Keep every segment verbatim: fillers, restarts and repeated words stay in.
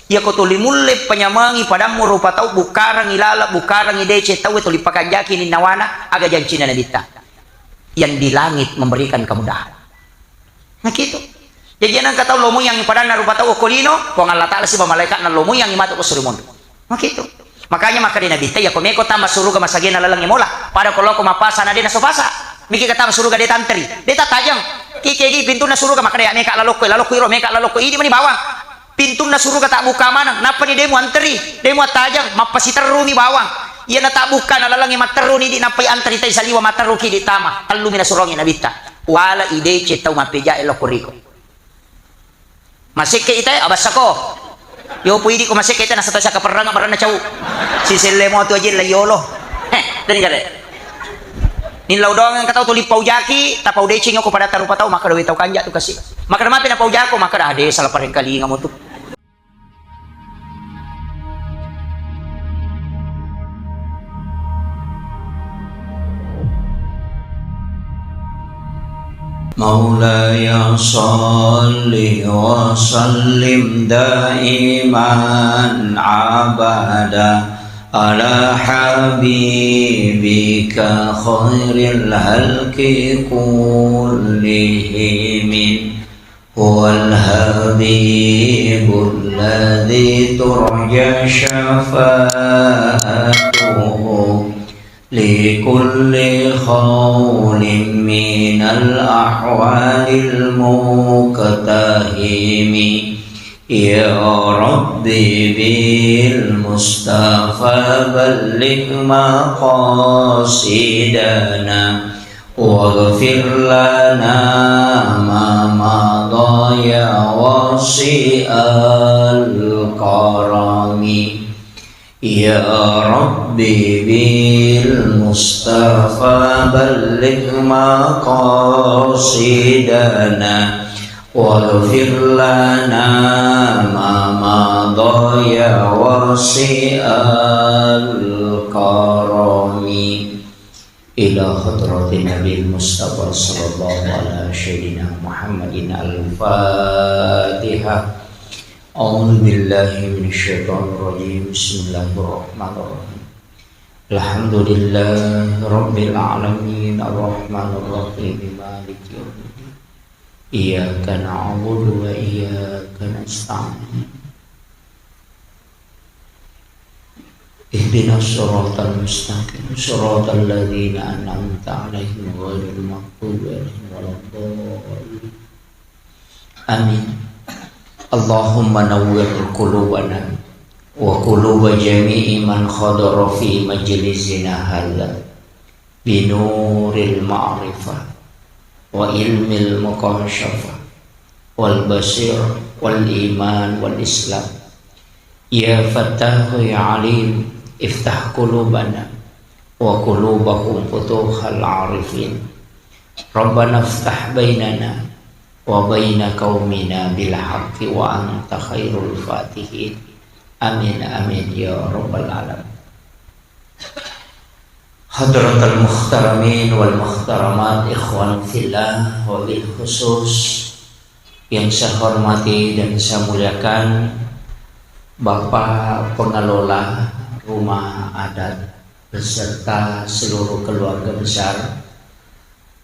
Iyako tuli mulle panyamengi padammu rupa tau, bukkarengi lala, bukkarengi deceng tau, tuli pakanjaki ninnawana, aga jancinna Nabitta? Yang di langit memberikan kemudahan. Nakitu. Jaji engka tau lomoyangi padanna rupa tau okko lino, Puang Allah Ta'ala siba malaikatna lomoyangi matu ko suri monro. Makitu. Makanya makkeda Nabitta, iyako meko tama suruga masagena lalengnge mola, pada ko loko mappasa na de naso pasa. Miki ka tama suruga de tanteri, de tattajeng. Kikegi pintunna suruga makkeda, ya meka lalokko, lalokko iro, meka lalokko, idi mani bawang. Pintunna suruga tabbukka maneng, nappani de muanteri, de muattajeng, mappasiterrumi bawang. Iyana tabbukka na lalengnge matterruni idi, nappai anteri tai saliwa matterruki idi tama. Tellumi nasurongi Nabitta. Wala ideceng tau mappejae lokko riko. Masekke ita, abassako. Yopo idi ko masekke ita, nasata saka perrang, perrang na cau. Siselle mo tu aja la yolo. Heh, tadi kare. Nillau doang engka tau tuli paujaki, tapau deceng ko pada tarupa tau, maka dowe tau kanja tu kasi. Maka mape na paujako, maka dah de salah parengkalinga mo tu. مولاي صل وسلم دائما أبدا على حبيبك خير الخلق كلهم. هو الحبيب الذي ترجى شفاعته لكل هول من الأهوال المقتحم. يا رب بالمصطفى بلغ مقاصدنا واغفر لنا ما مضى يا واسع الكرم. يا رب بالمصطفى بلغ مقاصدنا واغفر لنا ما مضى يا واسع الكرم. إلى حضرة النبي المصطفى صلى الله على سيدنا محمد الفاتحة. أعوذ بالله من الشيطان الرجيم. بسم الله الرحمن الرحيم. الحمد لله رب العالمين. الرحمن الرحيم. مالك يوم الدين. إياك نعبد وإياك نستعين. اهدنا الصراط المستقيم، صراط الذين أنعمت عليهم غير المغضوب عليهم ولا الضالين. آمين. اللهم نور قلوبنا وقلوب جميع من حضر في مجلسنا هذا بنور المعرفة وعلم المكاشفة والبصيرة والإيمان والإسلام. يا فتاح يا عليم، افتح قلوبنا وقلوبهم فتوح العارفين. ربنا افتح بيننا وبين قومنا بالحق وأنت خير الفاتحين. آمين، آمين يا رب العالمين. Hadratal muhtaramin wal muhtaramat, ikhwan fillah, wabil khusus yang saya hormati dan saya muliakan Bapak Pengelola Rumah Adat beserta seluruh keluarga besar,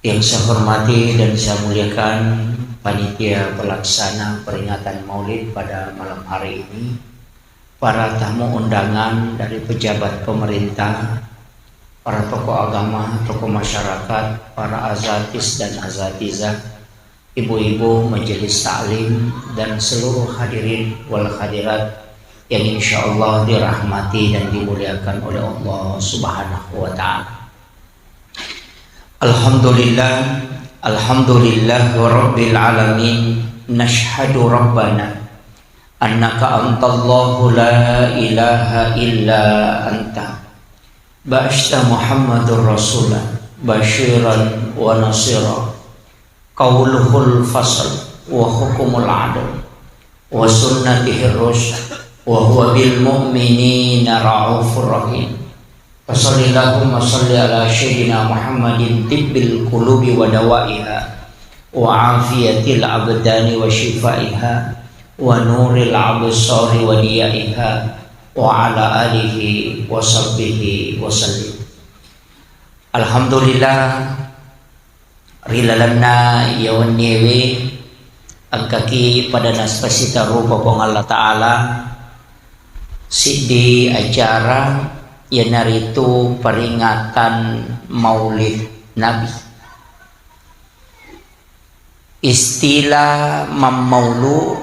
yang saya hormati dan saya muliakan panitia pelaksana peringatan Maulid pada malam hari ini, para tamu undangan dari pejabat pemerintah, para tokoh agama, tokoh masyarakat, para azatis dan azatizah, ibu-ibu majelis taklim, dan seluruh hadirin wal hadirat yang insya Allah dirahmati dan dimuliakan oleh Allah Subhanahu wa Ta'ala. Alhamdulillah, alhamdulillah rabbil alamin. Nashhadu rabbana annaka antallahu la ilaha illa anta. Ba'asta Muhammadur Rasula basyiran wa nasira. Qauluhul fasl wa hukumul adl wa sunnatihir rusyd wa huwa bil mu'minina raufur rahim. Wa sallallahumma salli ala sayyidina Muhammadin tibbil qulubi wa dawaiha wa afiyatil abdani wa shifaiha wa nuril absari wa diyaiha wa ala alihi wa sahbihi wa sallim. Alhamdulillah, ri lalenna iya wenniewe engkaki pada naspasita rupa Puang Allah Ta'ala siddi acara, iyanaritu peringatan Maulid Nabi. Istilah mammaulu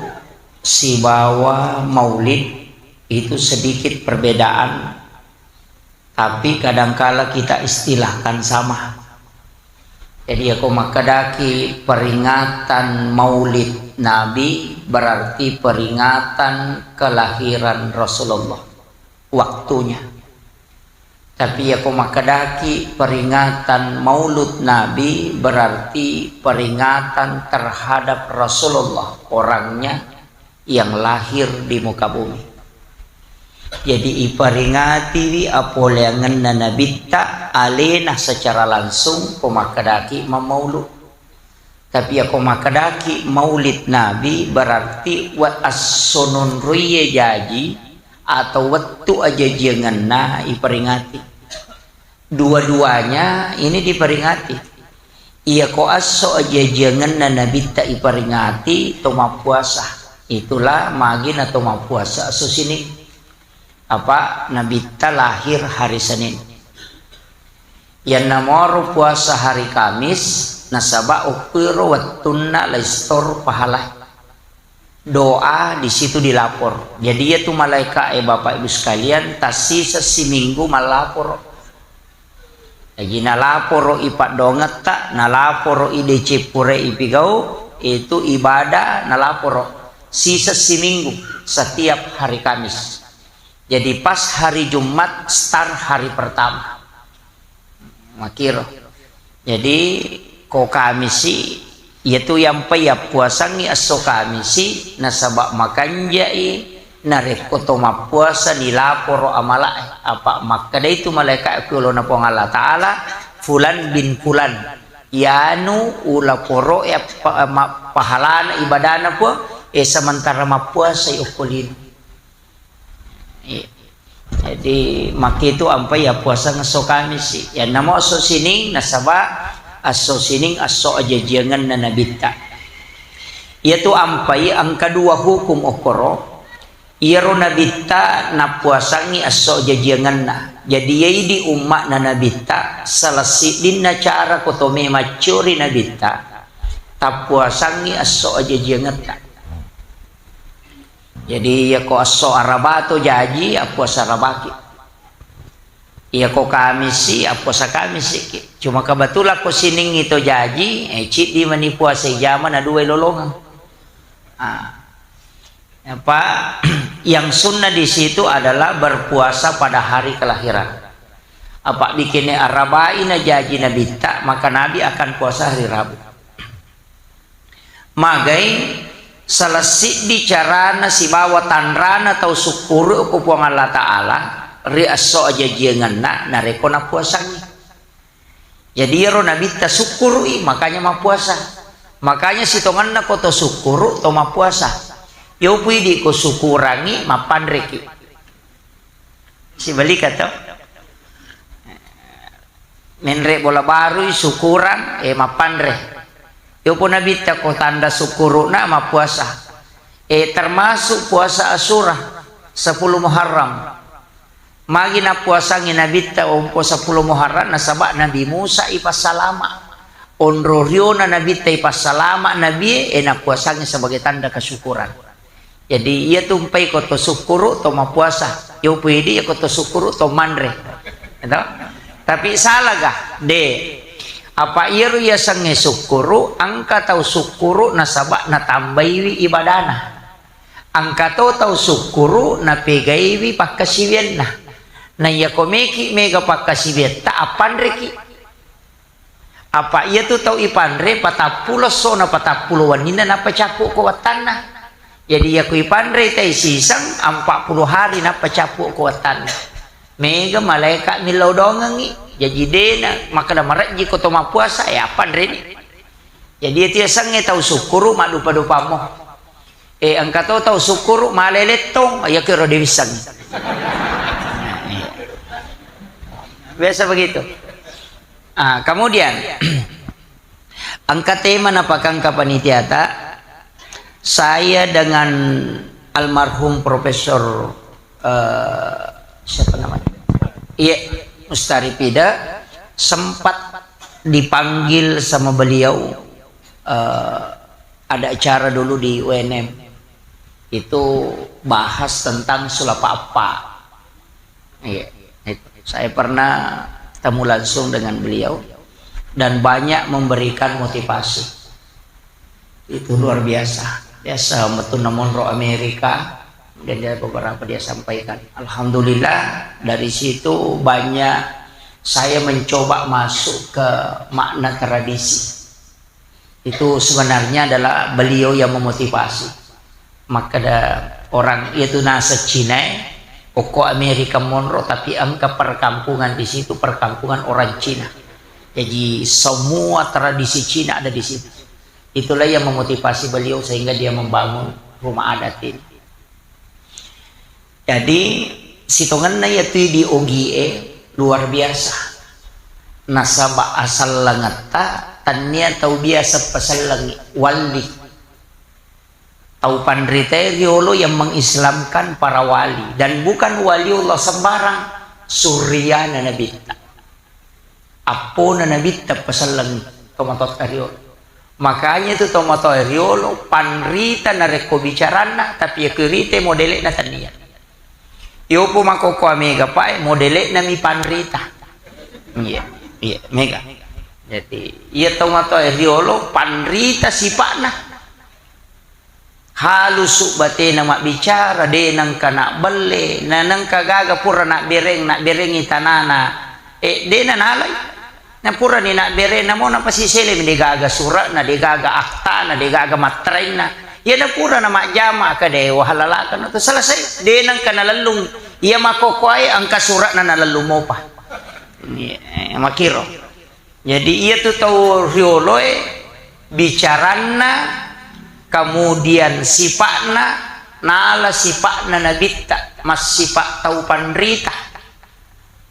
sibawa maulid itu sedikit perbedaan, tapi kadangkala kita istilahkan sama. Jadi, ako makkedaki peringatan Maulid Nabi, berarti peringatan kelahiran Rasulullah, waktunya. Tapi yako makkedaki peringatan Maulud Nabi, berarti peringatan terhadap Rasulullah, orangnya yang lahir di muka bumi. Jadi, iperingatiwi apoleangenna Nabitta alena secara langsung, ko makkedaki mammaulu. Tapi yako makkedaki Maulid Nabi, berarti wa-, esso nonroie jaji atau wettu ajajiangenna iperingati. Dua-duanya ini diperingati. Iyako esso ajajiangenna Nabitta iperingati, to mappuasa. Itulah magina to mappuasa esso sining. Apa Nabitta lahir hari Senin. Yanna moro puasa hari Kamis, nasaba okkuiro wettunna laistor pahala. Doa di situ dilapor. Jadi, iyatu malaika e, Bapak Ibu sekalian, tassiseng siminggu mallaporo. Jaji, nalaporo i paddongetta, nalaporo i deceng pura ipigau, itu ibadah, nalaporo. Siseng siminggu setiap hari Kamis. Jadi, pas hari Jumat, start hari pertama. Makiro. Jadi, ko Kamisi, iyatu yampai yappuasangngi esso Kamisi, nasaba makanjai narekko to mappuasa nilaporo amala'e. Apa makkedai tu malaika ku yolona Puang Allah Ta'ala, "Fulan bin Fulan, yanu ulaporo e appa-, ma-, pahalana ibadana Puang, e sementara mappuasai okko lino." Iya. Jadi, makkitu ampai yappuasang esso Kamisi. Yannamo esso Sining, nasaba esso Sining esso ajajiangenna Nabitta. Iyatu ampai engka dua hukum okkoro, iyaro Nabitta nappuasangngi esso ajajiangenna. Jadi, iyai di umma'na Nabitta, salah siddinna cara ko to memaccio ri Nabitta, tappuasangngi esso ajajiangetta. Jadi, iyako esso Araba to jaji, appuasa Arabaki. Iyako Kamisi, appuasa Kamisiki. Cuma kebetulan ko Siningngi to jaji, eh, ciddi mani puasa ijama na dua ilolongeng. Ah. Apa, yang sunnah di situ adalah berpuasa pada hari kelahiran. Apa bikinnya Arabai na jaji Nabitta, maka Nabi akan puasa hari Rabu. Magai salah siddi carana sibawa tanrana tau sukkuru ko Puang Allah Ta'ala ri esso ajajiangenna narekko nappuasangngi. Jadi, iyaro Nabitta sukkuru'i, makanya mappuasa. Makanya sitongenna ko to sukkuru, to mappuasa. Yopu idi ko sukurangngi, mappanreki. Sibalika to. Menre bola barui, sukurang, eh, mappanre. Yopo Nabitta ko tanda sukkuru'na mappuasa. Eh, termasuk puasa Asyura, sepuluh Muharram. Magi nappuasangngi Nabitta ompo sepuluh Muharram, nasaba Nabi Musa ipassalama. Onro riona Nabitta ipassalama Nabie, eh, nappuasangngi sebagai tanda kesyukuran. Jadi, iya tumpai ko to sukkuru, to mappuasa. Yopo idi iya ko to sukkuru, to manre. Gitu? Tapi salah ga? De. Apa iyaro yasengnge sukkuru, engka tau sukkuru nasaba natambaiwi ibadana. Engka to tau sukkuru napegaiwi pakkasiwianna. Na iyako meki mega pakkasiwiatta, appanreki. Apa iyatu tau ipanre patappulo essona patappulo wenninna nappa cappu ko wattanna. Jadi, iyako ipanre tai siseng, empat puluh hari nappa cappu ko wattanna. Mega malaeka millau dongengngi. Jaji, dena makkeda marejji ko to mappuasa, eh, appanreni. Jadi, iyatu yasengnge tau sukkuru maddupa-dupammo. Eh, engka to tau sukkuru, male lettong, ya kiro diwissengi. Biasa begitu. Ah, kemudian, engka tema napakangka panitiata, saya dengan almarhum Profesor, eh, siapa namanya? Iya, Mustari Pida, sempat dipanggil sama beliau, eh, ada acara dulu di U N M. Itu bahas tentang sulapa appa. Iya, itu. Saya pernah temu langsung dengan beliau dan banyak memberikan motivasi. Itu luar biasa. Biasa metu monro Amerika, kemudian dia beberapa dia sampaikan. Alhamdulillah, dari situ banyak saya mencoba masuk ke makna tradisi. Itu sebenarnya adalah beliau yang memotivasi. Makkeda orang itu nasa Cina, eh, okko Amerika monro, tapi engka perkampungan di situ, perkampungan orang Cina. Jadi semua tradisi Cina ada di situ. Itulah yang memotivasi beliau sehingga dia membangun rumah adat ini. Jadi, sitongenna iya tui di Ogie luar biasa. Nasaba asellengetta tennia tau biasa pasellengi, wali. Tau panritae riolo yang mengislamkan para wali. Dan bukan waliullah sembarang, suriyana nabitta. Appona nabitta pasellengi tomatoatta riolo. Makanya tu tomatoa riolo panrita narekko bicaranna, tapi yakku rite modele'na tennia. Yopo makkokkoe mega pae modele'na mi panrita. Iya, iya, mega. Jadi, iya tomatoa riolo panrita sipa'na. Halusu batena mabbicara, de nengka nabbelle, na nengka gaga pura nabbereng, nabberengi tanana, eh, de nanalai. Na purani nabbereng, namo napasiselemi, de gaga sura'na, de gaga aktana, de gaga matterainna. Iya na pura na majjama ka de wahalalakana tu selesai, de nengka nalellung. Iya makkokkoe engka sura'na nalellung mopa. Iya, eh, makiro. Jadi, iya tu tau rioloe, bicaranna, kemudian sipa'na, nala sipa'na nabitta, massipa tau panrita.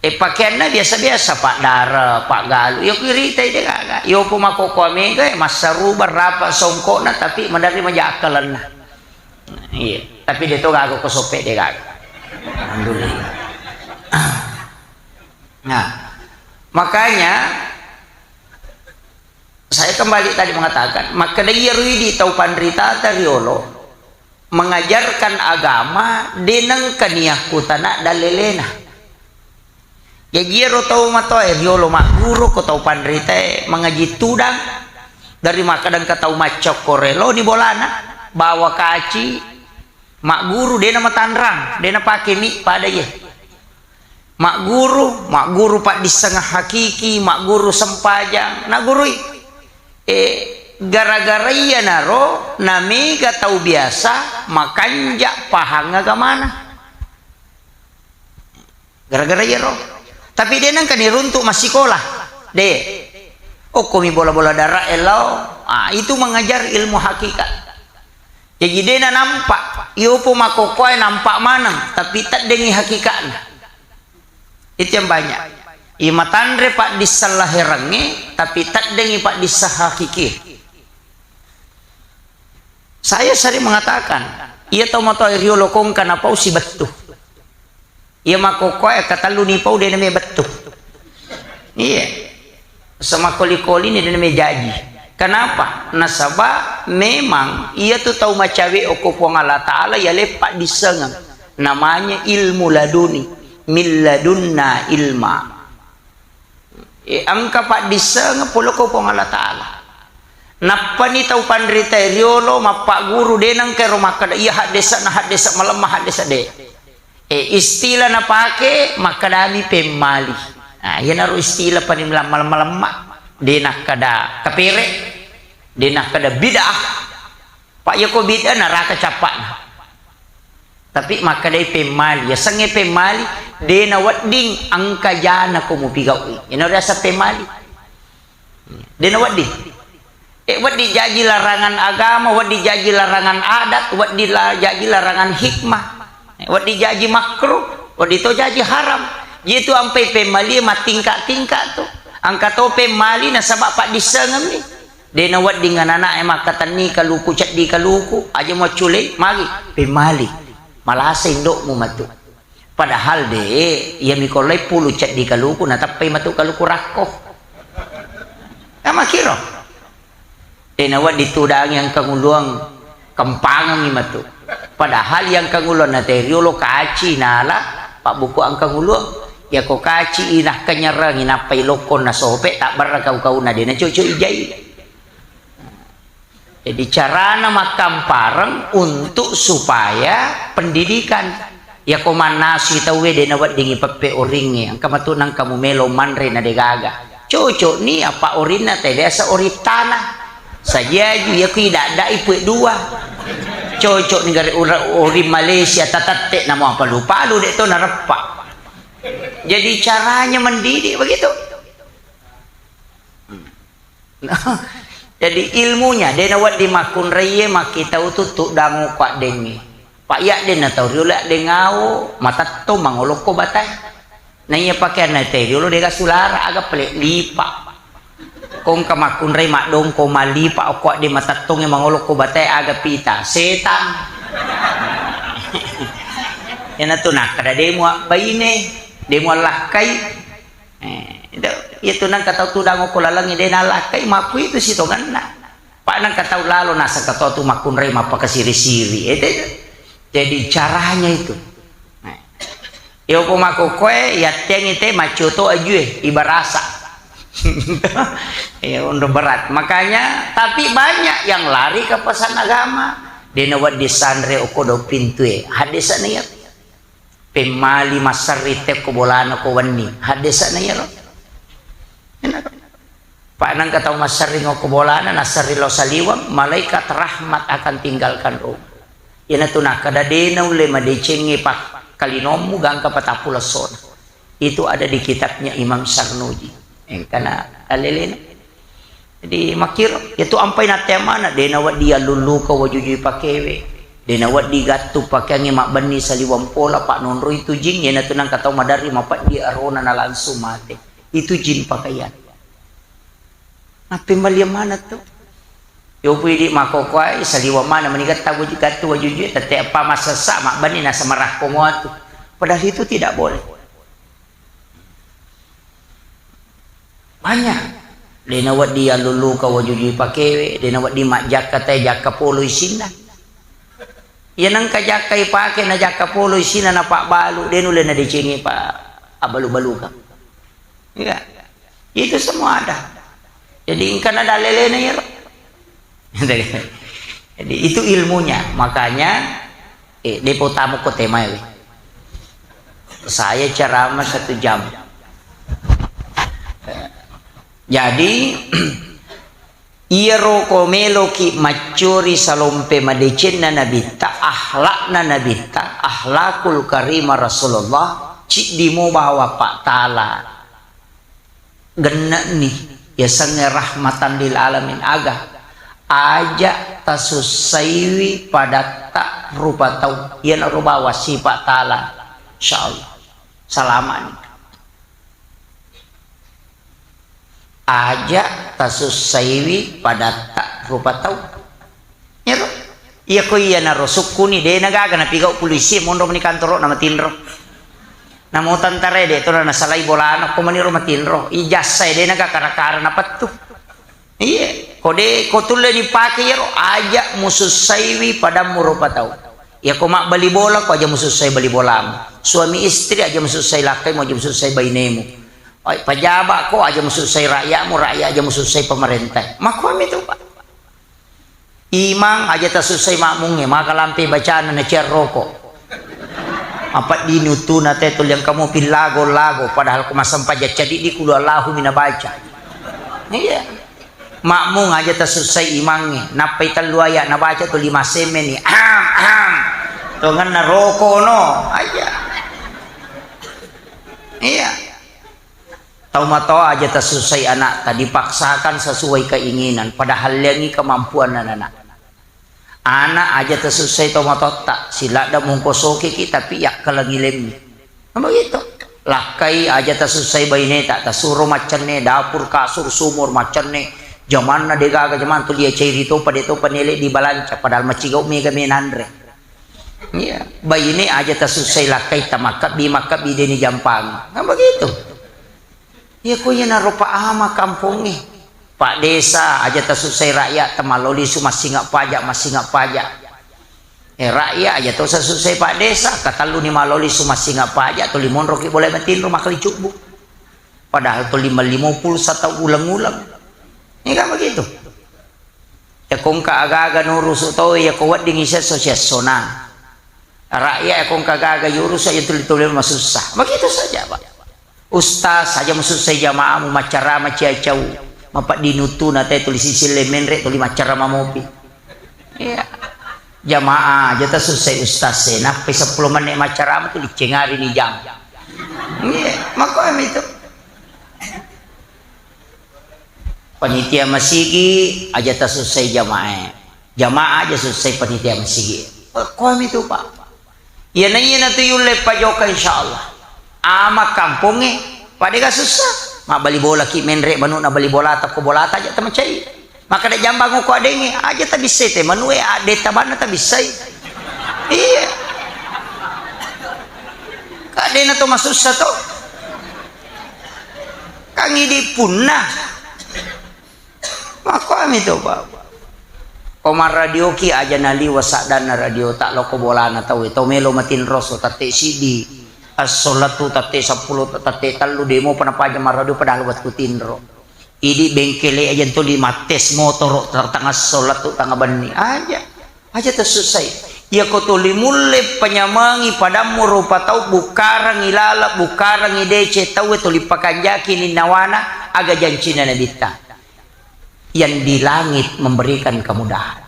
E, pakeanna biasa-biasa, paddara, paggalu. Iya ku iritai de gaga. Iya po makkokkoe mega, eh, massaruba rapa songkokna, tapi maderri maja akkalenna. Iya, tapi de to gaga ko soppe de gaga. Alhamdulillah. Nah, makanya saya kembali tadi mengatakan, makkeda iyaro idi tau panritata riolo mengajarkan agama de nengka niakkutana dallelena. Jaji iyaro tau matoae riolo magguru ko tau panritae mangaji tudang, dari makkeda engka tau maccokko relo ni bolana, bawa kaci, magguru de namatanrang, de napake mi pada iye. Magguru, magguru paddissengeng hakiki, magguru sempajang, naggurui. E, gara-gara iyanaro namega tau biasa makanja pahang agamana. Gara-gara iyaro. Tapi de nengka niruntu massikola. De. Okkomi bola-bola dara lao. Ah, itu mengajar ilmu hakikat. Jaji de nanampa, iyopo makkokkoe nampa maneng, tapi teddengi hakikatna. Itu yang banyak. Iya matanre paddisseng laherengnge, tapi teddengi paddisseng hakiki. Saya sering mengatakan, iya tau matoa riolo kongka napau sibettu. Iya makkokkoe katellu nipau de name bettu. Iya. Semakoli-koli ni de name jaji. Kenapa? Nasaba memang iya tu tau macawe okko Puang Allah Ta'ala iya leppa dissengeng. Namanya ilmu laduni. Min ladunna ilma. E, engka paddissengeng pole ko Puang Allah Ta'ala. Nappani tau panritae riolo mappagguru de nengka ero makkeda iya haddesa na haddesa malemma haddesa de. E, istilah napake makkedami pemmali. Nah, iyanaro istilah paling malemma-lemma. De nakkeda kapere, de nakkeda bid'ah. Pak yako bid'ah naraka cappa'na. Tapi makkedai pemmali, yasengnge pemmali, de nawedding engka jana ko mupigaui. Iyana riaseng pemmali. De nawedding. Eh, wedding jaji larangan agama, wedding jaji larangan adat, wedding la-, jaji larangan hikmah, eh, wedding jaji makruh, wedding to jaji haram. Jitu ampai pemmali mattingka-tingka tu. Engka to pemmali nasaba paddissengemmi. De nawedding anak-anak e makkatenni kaluku ceddi kaluku, aja muacculei, magi pemmali. Malasa indokmu matu. Padahal de, iya mikollai pulu ceddi kaluku, natappai matu kaluku rakko. Namakiro. De nawedding tudangi engka nguluang, kempangengi matu. Padahal iya engka nguluang na te riolo kaci nala pabbuku engka nguluang. Yako kaci i nakkenyerengi nappai lokko nasope, tabberra kau-kauna de nacoco ijai. Jadi carana makkampareng untuk supaya pendidikan. Yako mannasui tauwe de naweddingi peppe oringnge, engka matu nangka mumelo manre na degaga. Cocok ni apa orinna te biasa oring tanah. Sajiaju yako idadai pue dua. Cocok ni gare ura-, oring Malaysia tatette namo palu-palu de to nareppa. Jadi caranya mendidik begitu. Jadi ilmunya, de nawedding makkunraie makkitau tu tuddango kuaddengnge. Pa iya de natau riolo addengao, matetto mangolokko batae. Na iya pakeanna te riolo dega sulara, aga pale lipa. Kongka makkunrai maddongko malipa okko adde matettongnge mangolokko batae aga pita. Setang. Iyanatu nakkeda de mua baine, de mua lakkai. Eh, itu, itu nangka tau tudang okko lalengnge de nalakkai, makkuitu sitongenna. Pa nangka tau lalo naseng katoa tu makkunrai mappakasiri-siri. Itu, itu. Jadi caranya itu. Nah. Iyo ko makkokkoe, yatteangi te maccoto ajue, ibarasa. Ya, udah berat. Makanya, tapi banyak yang lari ke pesan agama. De nawedding sanre okko do pintue. Hadesana iya. Pemmali masserri tekko bolana ko wenni. Haddesana iyaro. Enaro. Pa nangka tau masserri ngokko bolana, nasserri lao saliweng, malaikat rahmat akan tinggalkan rumah. Iyanatu nakkeda de naulle madecengngi pakkalinommu gangka patappulo essona. Itu ada di kitabnya Imam Sarnuji. Engkana alelena. Jadi makkiro, iyatu ampai nattea maneng, de nawedding allulluka wajujui pakewe, de nawedding gattu pakeangnge mabbenni saliweng pola, pa nonroi tu jing, iyanatu nangka tau maderri mapeddi arona na langsung mate. Itu jin pakaian. Nappembalian maneng tu. Yopu idi makkokkoe saliweng maneng meni gatta waju-, gattu wajujui, tette eppa massessa mabbenni nasamarakko mua tu. Padahal itu tidak boleh. Banyak. De nawedding allulluka wajujui pakewe, de nawedding majjakka tae jakka polo isinna. Iya nengka jakka ipake na jakka polo isinna na pabbalu, de nulle nadecengi pa abbalu-balukang. Iya. Itu semua ada. Jadi engkana dalelena iyaro. Jadi itu ilmunya. Makanya, eh, depo tamu ko temae we. Saya ceramah satu jam. Jadi, iyaro ko meloki maccori salompe madecenna Nabitta, akhlakna Nabitta, akhlakul karimah Rasulullah, ciddi mo bawa Pak Taala. Genne'ni yasengnge rahmatan lil alamin, aga? Aja tasussaiwi padatta rupa tau. Iyanaro bawa sipa Taala. Insyaallah. Salama'ni. Aja tasussaiwi padatta rupa tau. Iyaro. Iya ko iyanaro sukkuni, de nagaga napigau polisi, monro meni kantoro na matinro. Namo tentara de to nasalai bolana, ko maniro matinro. Ijazah de naga kara-kara napettu. Iya, ko de ko tulle dipake iyaro, aja musussaiwi padammu rupa tau. Iya ko mabbali bola, ko aja musussai bali bolamu. Suami istri aja musussai lakkaimu, aja musussai bainemu. Oi, pejabat ko aja musussai rakyatmu, rakyat aja musussai pemerintah. Makomi tu, Pak. Imang aja tasussai makmungnge, maka lampe bacana na ciarroko. Apa dini uttuna te tuli engka mopi lago-lago, padahal ko massempajang cadidi kulu Allahu mi nabaca. Iya. Makmung aja tasussai imangnge, nappai tellu ayat nabaca tu lima semme ni. Am, am. Tongenna roko no. Aja. Iya. Tau matoa aja tasussai ana'ta, dipaksakan sesuai keinginan, padahal liangi kemampuan anak. Anak aja tasussai tau matoatta, siladda mungko sokeki tapi yakkalengi lemmi. Kan begitu. Lakkai aja tasussai baineta, tasuro maccenne, dapur, kasur, sumur, maccenne, jamanna degaga, jaman tuli cairi topa, de topa nele dibalanca, padahal macigau mega menanre. Iya, baine aja tasussai lakkai tamakkabbi, makkabbi deni jampangi. Kan begitu. Iya ko iyanaro Pak Ama kampongnge. Pak Desa aja tasussai rakyat, tamaloli su massinga pajak, massinga pajak. Eh, rakyat aja to sasussai Pak Desa, katalluni maloli su massinga pajak, tuli monroki bola matinro makkali cubbu. Padahal tuli lima puluh satu uleng-uleng. Ini kan begitu. Yakongka aga-aga nurusu to, yako wedding isi esso siessona. Rakyat yakongka aga-aga yurusu, ya tuli-tuli masussa. Begitu saja, Pak. Ustaz aja musussai jamaamu, maccarama ciacau, mapaddinutuna te tuli sisille menre, tuli maccarama mopi. Iya. Jamaah aja tasussai ustaz e, nappai seppulo menit maccarama tuli cengari ni jam. Iya, makomi tu. Panitia masigi aja tasussai jamaah e. Jamaah aja sussai panitia masigi. Komi tu, Pak. Iyana, iyana tu yulle pajoka, insyaallah. Ama kampongnge, padega sussa. Mabbali bola ki menre, manu'na bali bolata, ko bolata aja tamacai. Makkada jambang ko adengnge, aja tabissai te manue, adde tabanna tabissai. Iya. Kadena to masussa to. Kang idi punna. Makkuami to, Pak. Ko marradioki aja naliwa saddanna radio, ta lokko bolana tauwe, tau melo matinroso, tette siddi esso lettu, tette seppulo, tette tellu, demo pa napaja marradio padahal wettu tinro. Idi bengkele aja tuli mattes motoro, ta-, tangasso lettu, tangabenni. Aja. Aja tasussai. Iyako tuli mulle panyamengi padammu rupa tau, bukkarengi lala, bukkarengi dece tauwe tuli pakanjaki ninnawana, aga jancina Nabitta. Yang di langit memberikan kemudahan.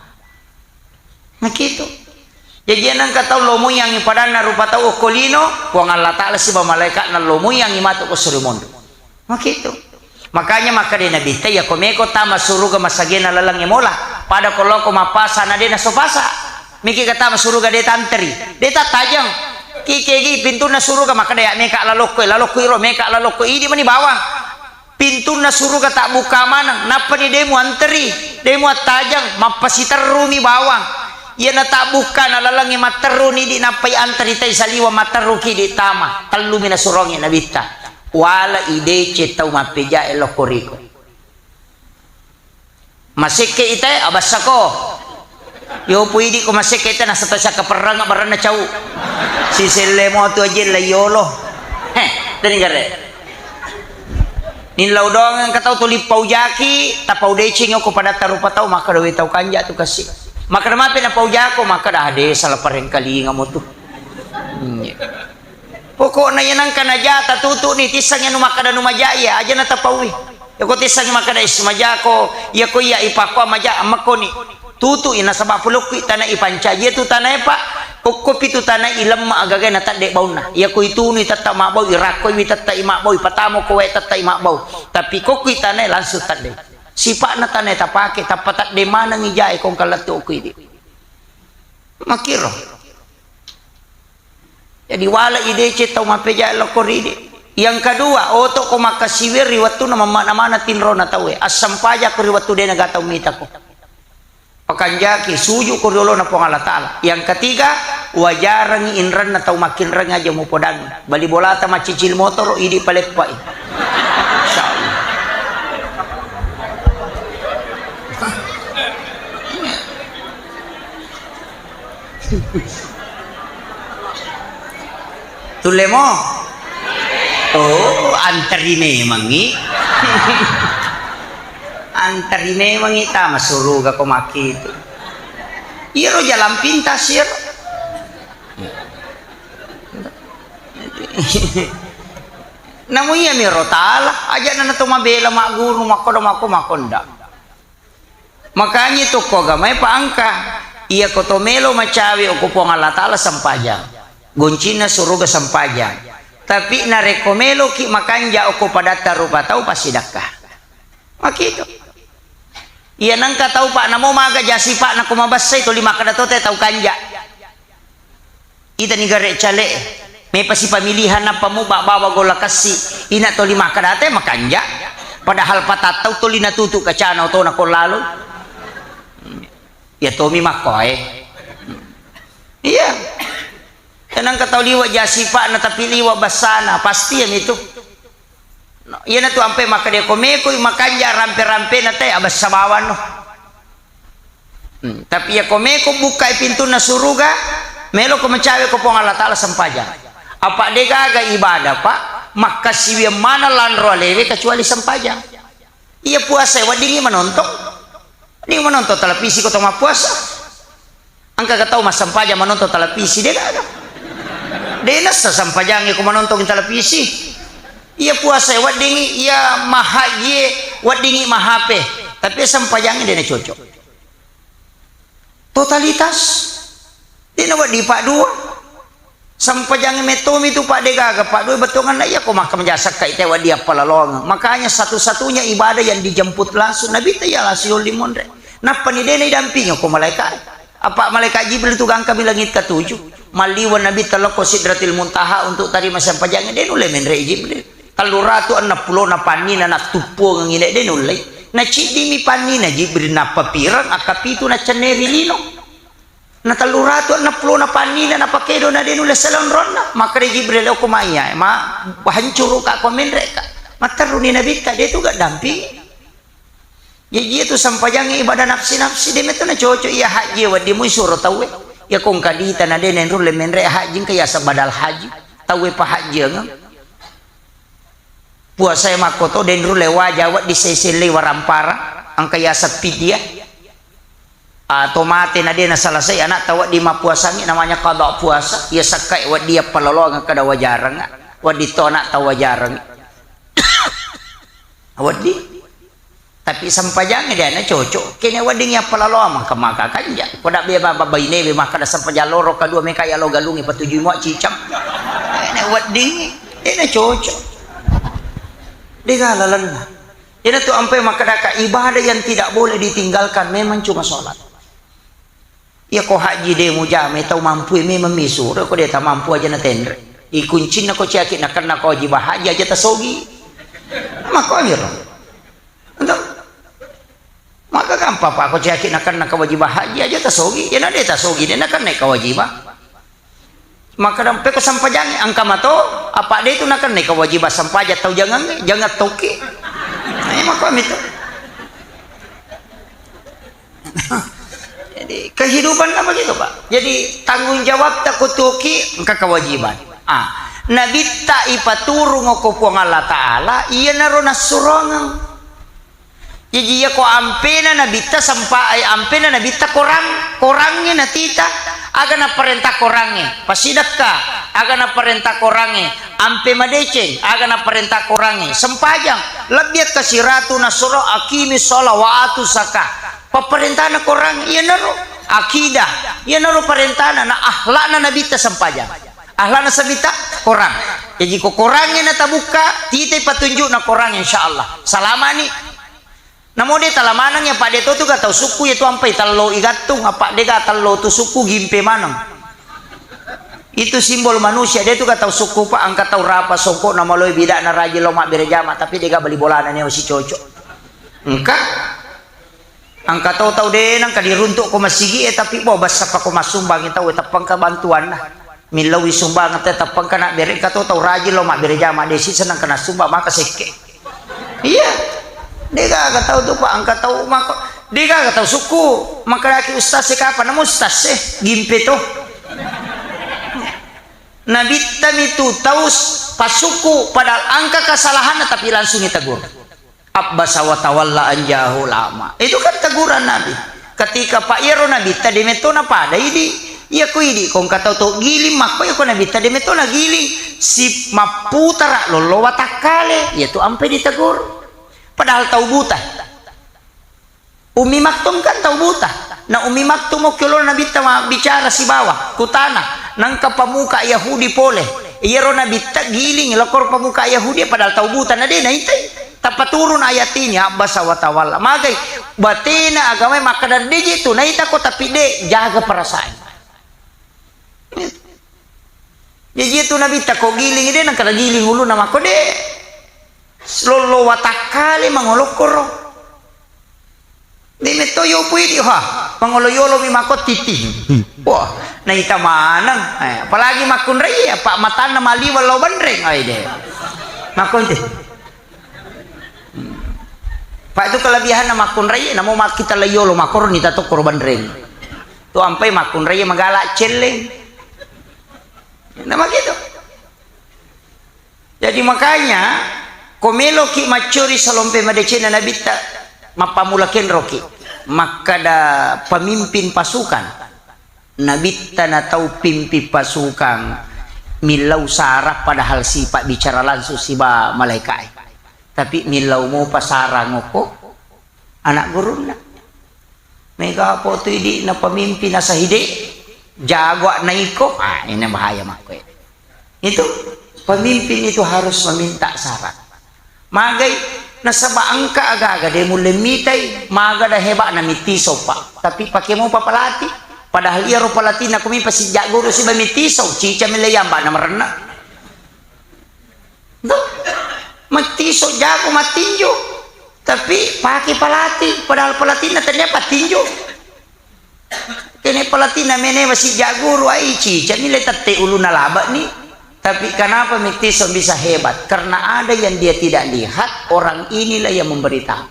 Nah, gitu. Jaji, nengka tau lomoiyangi padanna rupa tau okko lino, Puang Allah Ta'ala siba malaikatna lomoiyangi matu ko suri monro. Makitu. Makanya makkeda Nabitta, iya ko meko tama suruga masagena lalengnge mola, pada ko loko mappasa na de naso pasa. Miki ka tama suruga de tanteri, de tattajeng. Kikegi pintunna suruga makkeda, ya meka lalokko, lalokko iro, meka lalokko, idi mani bawang. Pintunna suruga tabbukka maneng, nappani de muanteri, de muattajeng, mappasiterrumi bawang. Iyana tabbukka na lalengnge matterruni di nappai anteri tai saliweng matterruki di tama. Tellumi nasurongi Nabitta. Wala ideceng tau mappejae lokko riko. Masekke itae abassako. Yopo idi ko masekke itae nasata siakkaperrang baranna cau. Siselle mo tu aje la yolo. Heh, teni gare. Nillau doang engka tau tuli paujaki, tapau deceng ko padatta rupa tau, makkeda we tau kanja tu kasi. Makkeda mape napaujako, makkeda ade salah parengkalinga mo tu. Hmm, iya. Pokokna iya nengka naja tatutu'ni, tissengngi anu makkeda anu maja iya, aja natapaui. Yako tissengngi makkeda is majako, yako iya ipakko maja, ammekkoni. Tutu'i nasaba pulokki tana ipancaji tu tanae, Pak. Okko pitu tanae ilemma agaga natedde baunna. Yako itunui tetta mabbau, irakkoi wi tetta imabbau, ipatamo ko wae tetta imabbau. Tapi kokki tanae langsung tedde. Sipa'na tanae tapake, tappa tedde manengngi jae kongka lettu okko idi. Makkiro. Jadi, wala ideceng tau mappejae lokko ridi. Yang kedua, oto ko makkasiwiang ri wettunna mammakna maneng tinrona tauwe. Assempajakko ri wettu de naga tau mitako. Pakanjaki, sujuko ri olona Puang Allah Ta'ala. Yang ketiga, wajarengngi inrenna tau makkinreng aja mupodangngi. Bali bolata maccicil motoro, idi paleppai. Insya Allah. Tulle mo? Oh, anteri memangngi. Anteri memangngi tama suruga ko makkitu. Iyaro jalan pintas iyaro. Namu iyami ro tala, aja nana to mabela magguru makkodo makko makonda. Makanya tokko agamae pa engka, iya ko to melo macawe okko Puang Allah Ta'ala sempajang. Goncinna suruga sempajang. Tapi narekko meloki makanja okko padatta rupa tau, passidakka. Makitu. Iya nengka tau, Pak, namo maga jasipa nako mabessai toli makkeda to te tau kanja. Itani gare cale. Mepa sipamilihan nappa muba bawa golla kassi. Ina toli makkeda te makanja. Padahal patattau toli natutu kacana otona ko lalo. Iya tomi makkoe. Iya. Tenang ka tau liwa jasipa'na tapi liwa bassana, pasti ya mitu. No, iyana tu ampe makkeda ko meko makanja rampe-rampena te abessa bawanno. Hmm, tapi ya ko meko bukkai pintunna suruga, melo ko mencawe ko Puang Allah Taala sempajang. Apa degaga ibadah, Pak, makkasiwiang mana lanro alewe kecuali sempajang. Iya puasa weddingi manontong. Weddingi manontong televisi ko to mappuasa. Engka ga tau massempajang manontong televisi, de gaga. De nassa sempajangnge ko manontong televisi. Iya puasa weddingi, iya mahajie weddingi mahape. Tapi sempajangnge de na cocok. Totalitas. De na wedding paddua. Sempajangnge mettomi tu, Pak, de gaga paddua bettuanna iya ko makka menjasakka ite wedding appalaloangeng. Makanya satu-satunya ibadah yang dijemput langsung Nabi ta iya langsung yolli monre. Nappani de na idampingi ko malaikat. Apa malaikat Jibril tu gangkami langit ketujuh. Malliwa Nabi ta lokko Sidratil Muntaha untuk tarima sempajangnge, de nulle menre Jibril. Tellu ratu enneng pulona pannina nattuppuangengi de, de nullei. Naciddimi pannina Jibril nappapireng, akkapitu naccenneri lino. Na tellu ratu enneng pulona pannina napakedo na de nulle selonronna. Makkeda Jibril, "Okko maiya, ma hancuru ka ko menre ka." Matterruni Nabitta, de tu gaddampingi. Jaji iya tu sempajangnge ibadah nafsi-nafsi, de metto na cocok iya haji wedding mui suro tauwe. Iya ko engka dita na de nenrulle menre haji engka yaseng badal haji. Tauwe pahajjiangeng. Puasae makkoto, denru le waja wedding sesellei warampara, engka yaseng pidia. Atau mate na de nasalasai anakta wedding mappuasangi, namanya qada puasa. Iya sakkai wedding appaloloang kada wajareng, wedding to anakta wajareng. Wedding. Tapi sempajangnge de na cocok. Kene wedding appalaloang maka maka kanja. Ko da be ba-, ba-, bainewe makkeda sempajang loro kadua meka yalo galungi patujui mua cicam. Kene wedding de na cocok. Dega lalenna. Ina tu ampai makkedaka ibadah yang tidak boleh ditinggalkan memang cuma sholat. Iya ko haji de mujama tau mampu memang misuro ko de ta mampu aja na tenre. Ikuncinna ko ciaki nakenna ko wajib haji aja tasogi. Mako amiro. Entah. Maka gampang pa ko ciaki nakenna ko wajib haji aja tasogi. Ya na de tasogi de nakenna ko wajib. Maka dampe ko sempajangnge engka mato, apa de tu nakenna ko wajib sempajang tau jangangnge, jangan toki. Nah, iya mako amito. Jadi, kehidupanna begitu, Pak. Jadi, tanggung jawabta ko tuoki engka kewajiban. Ah, Nabitta ipaturung ko Puang Allah Taala, iyanaro nassurongeng. Jaji, iya ko ampena Nabitta sempa-, eh, ampena Nabitta korang, korangnge natita, aga naparenta korangnge, pasidakka, aga naparenta korangnge, ampe madeceng, aga naparenta korangnge, sempajang, lebbi akka siratu nasuro, aqimi sholat wa atu zakah. Papparentana korang iyanaro akidah, iyanaro parentana na akhlakna Nabitta sempajang. Akhlakna Nabitta korang. Jaji ko korangnge natabukka, titai patunjukna korang, insyaallah salamani. Namo de talamaneng ya, apa de to tu ga tau sukku ya tu ampai tello igattung, apa de ga tello tu sukku gimpe maneng. Itu simbol manusia, de tu ga tau sukku, Pak, engka tau rapa songko na maloi bidakna rajin lao mabbere jama, tapi de ga bali bolana neo si cocok. Engka. Engka to tau de nengka diruntuk ko masigi e, tapi bo bassa pa ko massumbang tau e, teppengka bantuanna. Millau sumbang te teppengka na bere, engka to tau rajin lao mabbere jama, de si seneng kena sumbang maka sekke. Iya. De gaga tau tu, Pak, engka tau mako. De gaga tau sukku. Makkedaki ustaz e, kapan namo ustaz e? Gimpe to. Nabitta mitu tau s-, pasukku, padahal engka kesalahanna tapi langsung ditegur. Abbasa wa tawalla an ja'ahul a'ma. Itu kan teguran Nabi. Ketika pa iyaro Nabitta de metto napada idi, iya ko idi ko engka tau to giling makko, iya ko Nabitta de metto nagiling, si mapputara lollo watakkale, iya tu ampe ditegur. Padahal tau buta. Ummi Maktum kan tau buta. Na Ummi Maktum okki olona Nabitta mabbicara sibawa, kutana, nengka pemuka Yahudi pole. Iyaro Nabitta giling lokko ro pemuka Yahudi, padahal tau buta na de naitai. Tappa turun ayat ini, abasa wa tawalla. Magai batena agamae makkeda de je tu naitako, tapi de, jaga perasaan. Jaji tu Nabitta ko giling de, nangka giling uluna makko de. Lollo watakkale mangolokkoro. De metto yopo idi, ha, mangolo yolo mi makko titi. Wah, naita maneng. Eh, apalagi makkunrai, apa matanna maliweng lao banreng, ai de. Makkonti. Pak, itu kelebihanna makkunrai, namo makkita lai yolo makkoro nita tokkoro banreng. Tu ampai makkunrai magala celleng. Nama gitu. Jadi makanya, ko meloki maccori salompe madecena Nabitta, mappamula kenroki. Makkada pemimpin pasukan. Nabitta na tau pimpin pasukan, millau sarang padahal sipa bicara langsung siba malaikae. Tapi millau mopa sarang okko anak gurunna. Mega po tu idi'na pemimpin nasahide, jago naiko. Ah, ini bahaya makko. Itu pemimpin itu harus meminta saran. Magai nasaba engka aga-aga de mulle mitai, maga da heba'na mitiso, Pak. Tapi pake mopa palati. Padahal iyaro palatina kumi pasijja guru siba mitiso, cica mille yamba na merenna. Tuh. Matiso jago matinju. Tapi pake palati, padahal palatina tania patinju. Kene palatina mene masijja guru, ai cica ni le tette uluna laba ni. Tapi kenapa mitiso bisa hebat? Karena ada yang dia tidak lihat, orang inilah yang memberitahu.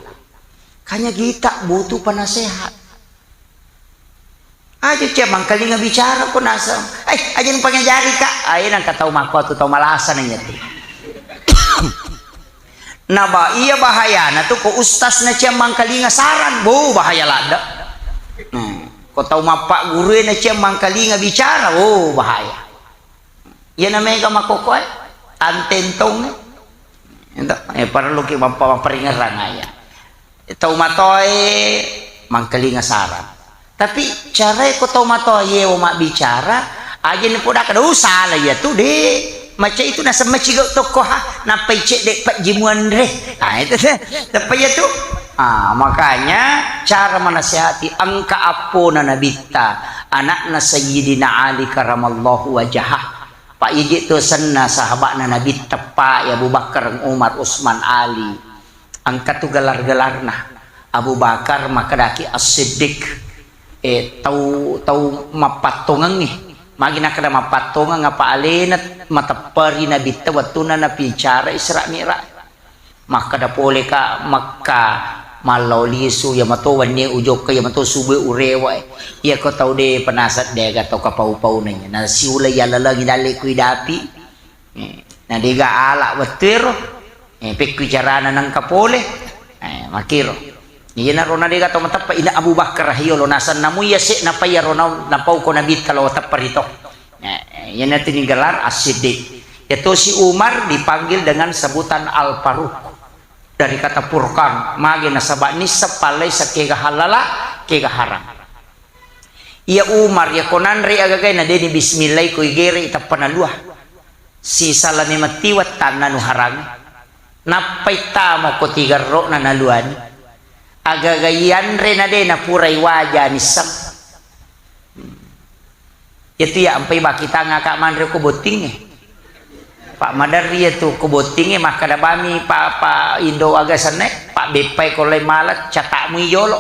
Kanya kita butuh penasehat. Aja cia mangkalinga bicara ko naseng. Eh, aja pangajari ka. Aye nangka tau makko tu tau malasa nanya tu. Naba iya bahayana tu ko ustaz na cia mangkalinga saran. Bo bahaya ladda. Hmm. Ko tau mappa guru na cia mangkalinga bicara. Oh bahaya. Iyana mega makkokkoe, antentong. Ento, eh, parelluki mappa-, mapperingerang aya. Tau matoae mangkalinga saran. Tapi carae ko tau matoa yewo mabbicara, aja ni podaka, "Duh, sala iya tu, de." Macam itu naseng maciga tokko ha, nappai cedde pajji muanre. Nah, itu deh. Teppa iya tu. Ah, makanya cara menasehati engka appona Nabitta. Anakna Sayyidina Ali karamallahu wajhah. Pa iji tu senna sahabatna Nabi teppa ya Abu Bakar, Umar, Utsman, Ali. Engka tu gelar-gelarna. Abu Bakar makkedaki As-Siddiq. Eh, tau, tau mappattongengngi. Magi nakkeda mappattongeng apa alena matepperi Nabitta wettunna nabicara Isra Mi'raj. Makkeda poleka Mekka, mallao lisu, iya mato wennie ujokka, iya mato subue urewa. Iya ko tau de penasat dega tau kapau-pauna iya. Na siula iya lalengi dalle kui dapi. Eh, na dega ala wettuero. Eh, pekku carana nengka pole. Eh, makiro. Iya naro na dega tau mateppa ina Abu Bakar hiyolo nasenna mu iya se napa iya rona napau ko Nabitta lao teppa rito. Eh, iyanatu nigelar As-Siddiq. Yatosi Umar dipanggil dengan sebutan Al-Faruq. Dari kata Furqan, magi nasaba nisseng pallai sakega halala, kega haram. Iya Umar, iya ko nanre agagae na deni bismillah ko igere tappa nalua. Sisala memettiwa tanna nu harangi. Nappai tamo ko tigerrokna naluani. Agaga ianre na de napurai waja nisseng. Iyatu iya ampai bakitang aka manre ko bottingnge. Pak maderri iyatu ko bottingnge makkada bami pa, pa indo aga senne, Pak beppai ko lai malat, catakmu ijolo.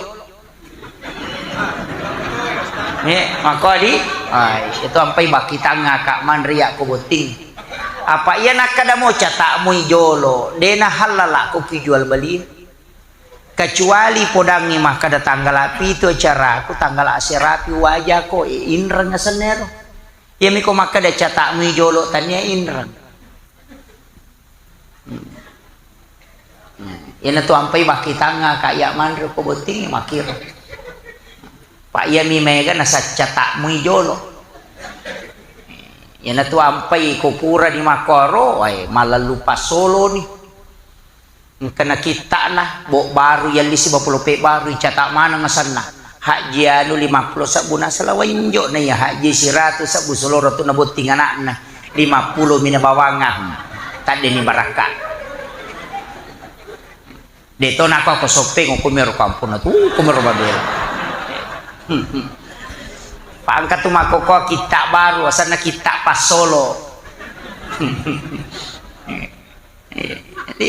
Eh, mako di? Ai, itu ampai bakitang aka manre iya ko botting. Apa iya nakkada mo catakmu ijolo, dena halala ko ki jual beli. Kecuali podangngi makkada tanggala pitu acaraku, tanggala aserapi wajako, e, inreng asennero. Iyami ko makkada catakmu ijolo tania inreng. Hmm. Nah, iyanatu ampai bakkitangnga ka iya manre ko botting makiro. Pak iyami mega nasaccatakmu ijolo. Iyanatu ampai ko pura di makkoro, wae, malallu passoloni. Engka nakitta'na, bo baru yallisi bapolope baru, icata maneng asenna. Hajji anu lima puluh sebbu nasala wainjo na iya hajji siratu sebbu soloro tu nabotting anakna. Lima pulo mina bawangngam. Tadde ni barakka. De to nako ko soppeng ko mero kampung tu, ko mero babel. Pangka tu makkokkoe kitta baru, asanna kitta passolo. Jadi,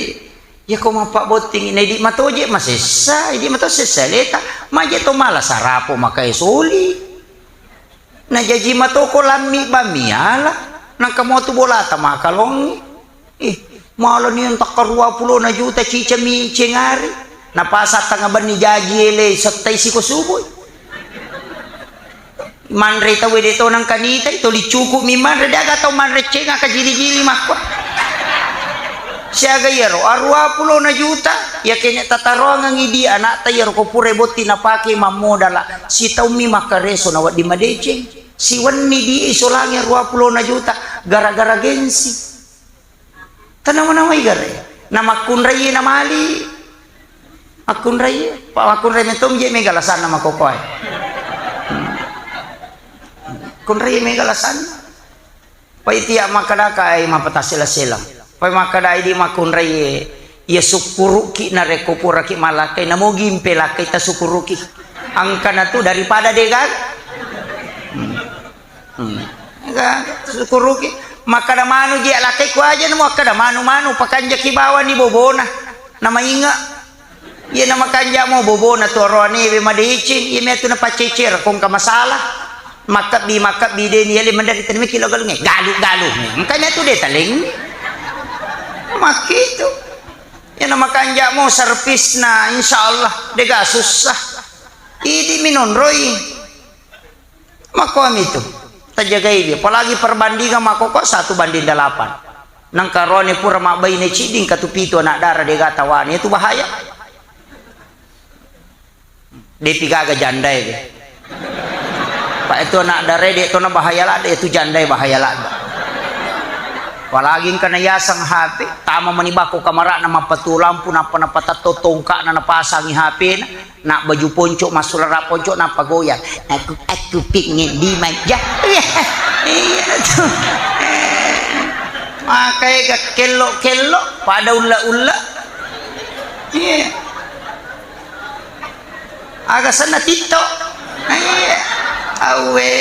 iya ko mappabotting, na idi matoje masessa, idi mato sessa leta, maje to mala sarapo makae soli. Najaji matoko lammi bamiala, nangka motu bolata makalongi. Ih, malani entakka ruapulona juta cicami cengari. Napasa tanga benni jaji ele settai siko subui. Manre tau de to nangka nitai, toli cukup mi manre, de aga tau manre cenga kajili-jili makko. Siaga iyaro, aruapulona juta, ya kene tataroangengi di anakta iyaro ko pura botti napake mammodala, sitaummi makkareso na wedding madeceng. Siwenni di isolangi aruapulona juta, gara-gara gengsi. Tanawa-nawai gare. Na makkunrai na mali. Makkunrai, pa makkunrai metom je mega lasanna makokoe. Kunrai mega lasanna. Pai tiak makkadaka ai mapatassela-sela. Pai makkadai di makkunrai, iya sukkuruki narekko puraki malakkai, namogi mpelakkai tasukkuruki. Angkana tu daripada degaga. Hmm. Hmm. Gaga, sukkuruki. Makkada manu ji alakkai ku aja namo akkada manu-manu, pakanjaki bawani bobona. Namainga. Iya namakanjamo bobona tu aroanewe madeceng, iya metu napaccecer kongka masalah. Makkabbi, makkabbi deni yale mandari tanimeki lo galunge. Galu, galu. Engka metu de taleng. Makkitu. Iya namakanjamo servisna, insyaallah dega susah. Idi minonroi. Makkuami tu, tajagaiwi. Apalagi perbandingan makkokkoe satu banding delapan. Nangka rone pura mabbaine cidding katu pitu anak dara dega tawane, itu bahaya. Depi gaga jandae be. Pak itu anak dara de tona bahaya ladde, itu jandae bahaya ladde. Apalagi engka na yaseng H P, tama mani bako kamarana mappatu lampu nappa napatatto tongkana napasangi H P-na. Nak baju ponco, massulara ponco, nappa goyang. Aku, aku pingin dimanja. Iya, iya tu. Makai ga kello-kello, pada ulla-ulla. Iya. Aga senna TikTok. Iya. Awe.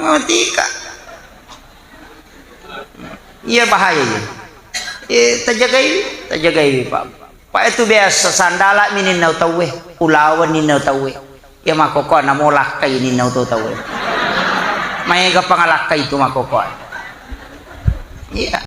Oh, tika. Iya bahaya iya. Eh, tajagaiwi, tajagaiwi, Pak. Pak itu biasa sandala mi ninnau tauwe, ulawan ninnau tauwe. Iya makkokkoe namo lakkai ninnau to tauwe. Maega pangalakkai itu makkokkoe. Iya.